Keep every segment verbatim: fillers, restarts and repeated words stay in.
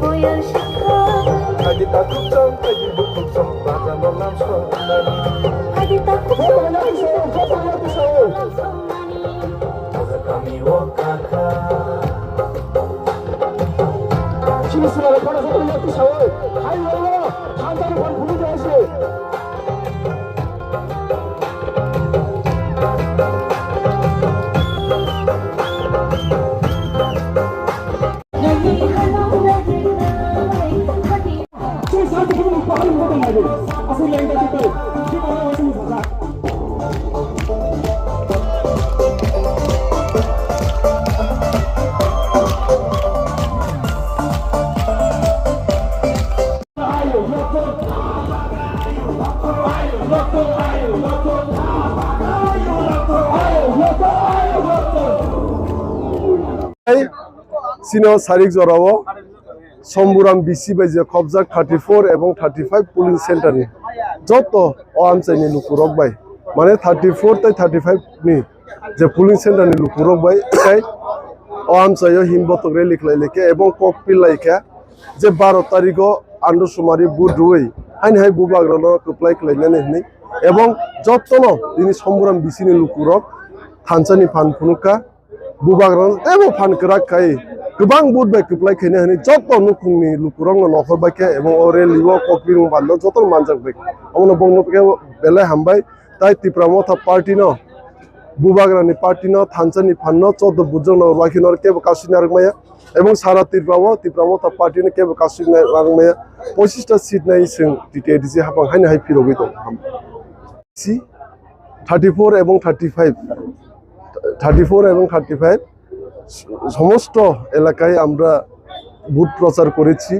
Boyosiko. Adi takhuk song, adi bukhuk song, baja molam song. Adi takhuk song, adi bukhuk song, baja molam song. Kami o kaka. Sini sini ada pada satu yang tu sawai. Hai, hai, hai. Hantar depan bulu dah sih. Sino sarik jorao Somburam B C bai je khobjak thirty four ebong thirty five polling center ni joto o amchaini lukurok bai, mane thirty four tei thirty five ni je polling center ni lukurok bai tei o amchaio himbotok rally khlai laikha ebong kok pil laikha je baro tarigo Andro Sumari vote rwui haini hai bubagrano kwplai khlainani hwnwi ebong jotono tini Somburam B C ni lukurok thansa ni phan phunukha. Bubagrano teibo phan kwrak khai kwbang vote bai kwplai khaina hwnwi joto nukhungni lukurokno nokhor bai khe ebong o rally o kokbirung bando jotono manjak bai. Omono bongno khe belai hambai. Tai Tipra Motha party no, Bubagrani party no, thansa ni phan no, choddo bujok no rwai khe no kebo kasui narwk maya. Ebong sara Tripura o Tipra Motha party no kebo kasui narwk maya. Pochista seat nai chwng T T A D C hapang haino hai phirogwi tongo. Si thirty four ebong thirty five, thirty four ebong thirty five সমস্ত এলাকায় আমরা ভোট প্রচার করেছি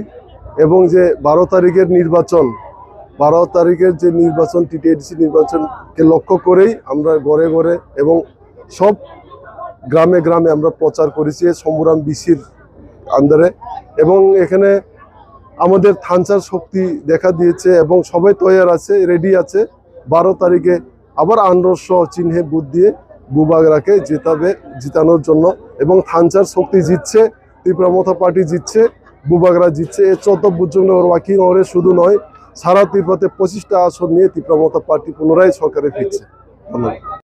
এবং যে বারো তারিখের নির্বাচন, বারো তারিখের যে নির্বাচন, টিটিএডিসি নির্বাচনকে লক্ষ্য করেই আমরা ঘরে ঘরে এবং সব গ্রামে গ্রামে আমরা প্রচার করেছি এই সম্বুরাম বিসির আন্ডারে। এবং এখানে আমাদের থানচার শক্তি দেখা দিয়েছে এবং সবাই তৈয়ার আছে, রেডি আছে। বারো তারিখে আবার আন্ডার সহ চিহ্নে ভোট দিয়ে বুবাগরাকে জেতাবে, জিতানোর জন্য। এবং থানচার শক্তি জিতছে, ত্রিপুরা মথা পার্টি জিতছে। Bubagra jitse, e chauda Bujungnogor waki ore sudu noi, sara Tripura te pochista ason niye Tipra Motha Party punorai sorkare phitse. Dhonnobad.